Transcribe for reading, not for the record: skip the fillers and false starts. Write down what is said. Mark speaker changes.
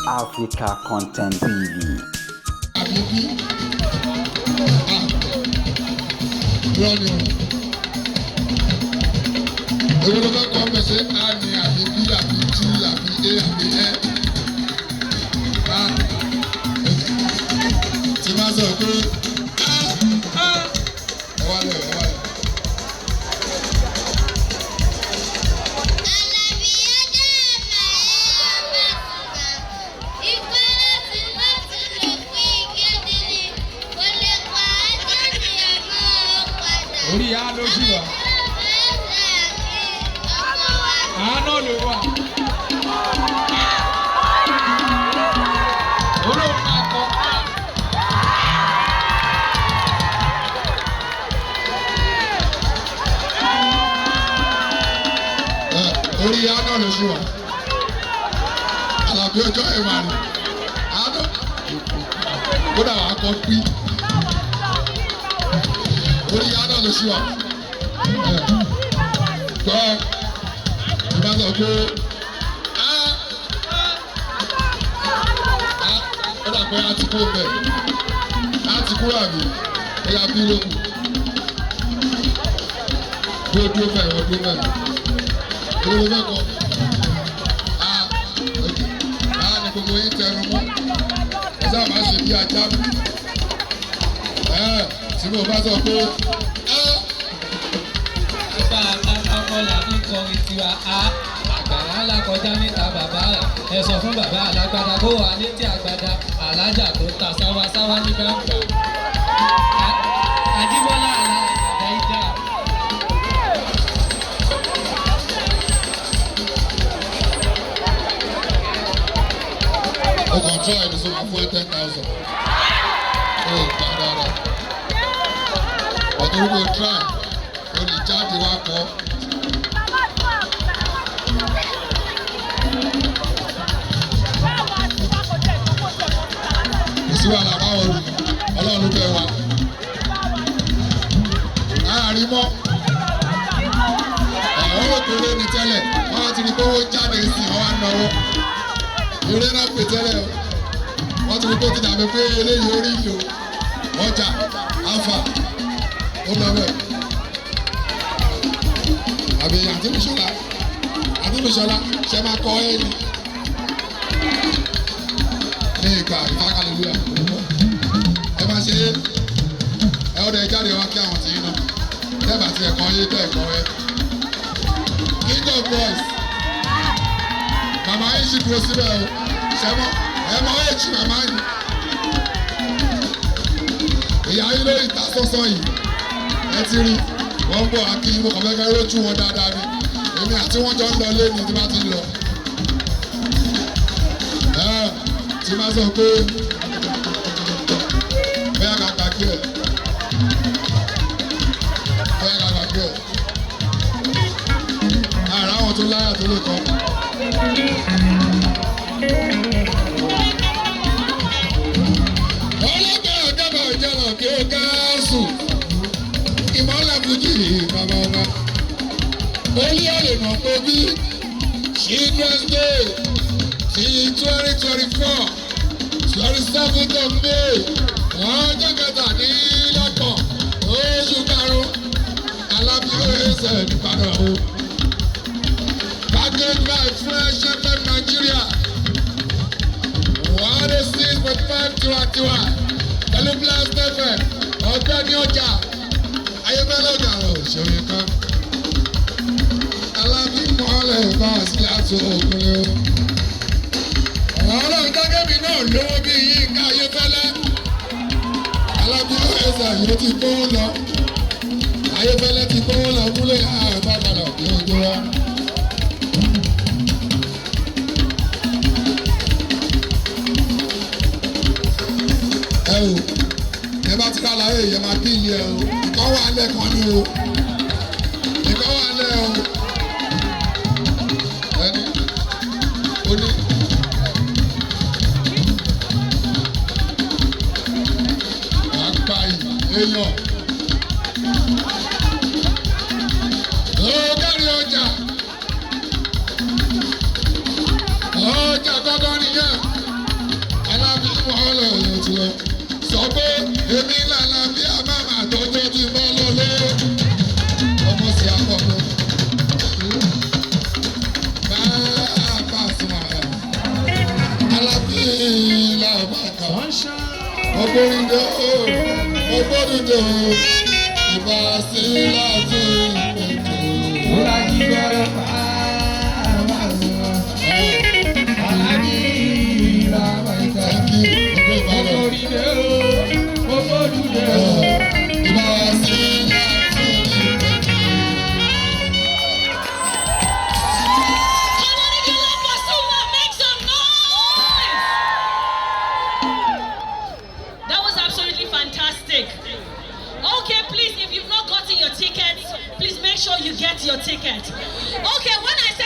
Speaker 1: Africa Content TV.
Speaker 2: Àbí bí irọ́ ni o. Èwo ló fẹ́ kọ́ mẹ́? Ṣé a ní àbí b àbí g àbí a àbí ẹ? A tí máa sọ pé a ẹ wá lọ, ẹ wá lọ.
Speaker 3: Orí á ló sì wà, àánú ló wà. Olóhùn máa kọ á.
Speaker 2: Ẹ, orí a náà ló ṣì wà. Àlàbí ọjọ́ ẹ̀ máa rìn àánú kódà wàá kọ́ pí. Orí a náà ló ṣì wà. Ẹ gbọ́, ìbá sọ pé a a ó dà pé a ti kú bẹ́ẹ̀, a ti kúrò àbí ẹ̀yà bí ló kù. Dúró, dúró bẹ́ẹ̀, wọ́n dúró bẹ́ẹ̀. Èwo ló fẹ́ kọ? A, ok, a ní gbogbo yín tẹnu mọ́. Ẹ sábà máa ṣe bí ajá mi. Ẹ tí mo bá sọ pé ẹ
Speaker 3: Bá a kọ́lá ní kọrin tiwa a àgbàrá ńlá kọjá níta bàbá rẹ̀. Ẹ sọ fún bàbá alágbádá kó wà létí àgbàdá alájà tó ta sáwásáwá ní gbàǹgbà. Àjíbọ́lá alágbàdá ìjà.
Speaker 2: O kàn try ẹni sọ ma fún ẹ 10,000. O gbà dáadáa. Ọ̀tún kò try, o lè jáde wá kọ́. Kò sí wàhálà, báwo ni Ọlọ́run ló bẹ̀ wá. Láàárín mọ́ àwọn òkèlè ní tẹ́lẹ̀, wọ́n ti rí pé owó jáde sí i, wọ́n wá náwó. Eré náà pè tẹ́lẹ̀ o, wọ́n ti rí pé ó ti dàbí pé eléyìí orí ìlò ọjà alfa ó lọ bẹ́ẹ̀. Àbí àǹtí Bùsọ́lá, àǹtí Bùsọ́lá ṣe máa kọ́ ẹ́ ni ní ìgbà ìfákàlélúyà. Ẹ máa ṣe é, ẹ ọdẹ jáde wá kí àwọn tìyín náà tẹ́ẹ̀bà tí ẹ̀kọ́ yé tẹ́ ẹ̀kọ́ ẹ. King of Boys, màmá yín sì dúró síbẹ̀ o. Ṣẹ́mọ́ ẹ mọ èjì màmá yín. Ìyá yín lórí ìta sọ́sọ́ yìí, ẹ ti rí wọ́n ń bọ̀. Akínyìn mo kàn fẹ́ kẹ́ rójú wọn dáadáa ni. Èmi àti wọn jọ ń lọ lé ní tí bá ti ń lọ. Ẹ tí máa sọ pé bóyá ká gbàgbé ẹ, bóyá ká gbàgbé ẹ, àrà àwọn tó láyà tó lè kọ́. Ọlọ́gbẹ́ ọ̀jọ̀bọ̀ ìjọba kí ó káàsù ìmọ̀lẹ̀ fújì bàbá ọba olú ọ̀lẹ̀ mọ̀ pé bí Children's Day ti 2024, 27th of May, ọjọ́ 27 oṣù karùn-ún, alábíyó ẹsẹ̀ nípadà o. Package by Fresh FM Nigeria 106.5 tiwantiwa pẹ̀lú Blast FM. Ọ̀gbẹ́ni ọjà ayébẹ́lẹ́ ọjà òṣèré kan alábímọ́lẹ̀ bá a sí àti òkun o. Ọlọ́run dákẹ́mi náà lówó bí Yínká Ayéfẹ́lẹ́. Alábímọ́ ẹ̀sà yóò ti gbówó lọ. Ayéfẹ́lẹ́ ti gbówó lọ kúlẹ̀ àbábalà bí ojú wa. Ẹ o, ẹ bá ti rà láyé yẹn máa bí ilé ẹ o. Nǹkan wà lẹ́ẹ̀kan ni o. Nǹkan wà lẹ́ o. Ẹni ó ní. Àgbà yìí èèyàn. Ó kárí ọjà. Ọjà gọ́gọ́ nìyẹn. o. Sọ pé èmi làlà bí a máa máa tọ́jú ti bọ́ lọ́lé. Ọmọ sì àkọ́kọ́. Bàbá àsùnwọ̀n alábí làbà kà. Ọgbọ́nìjọ́ ọgbọ́nìjọ́ ìbá sí láti ìpètè.
Speaker 3: Ó lájú bọ́rọ̀ pa.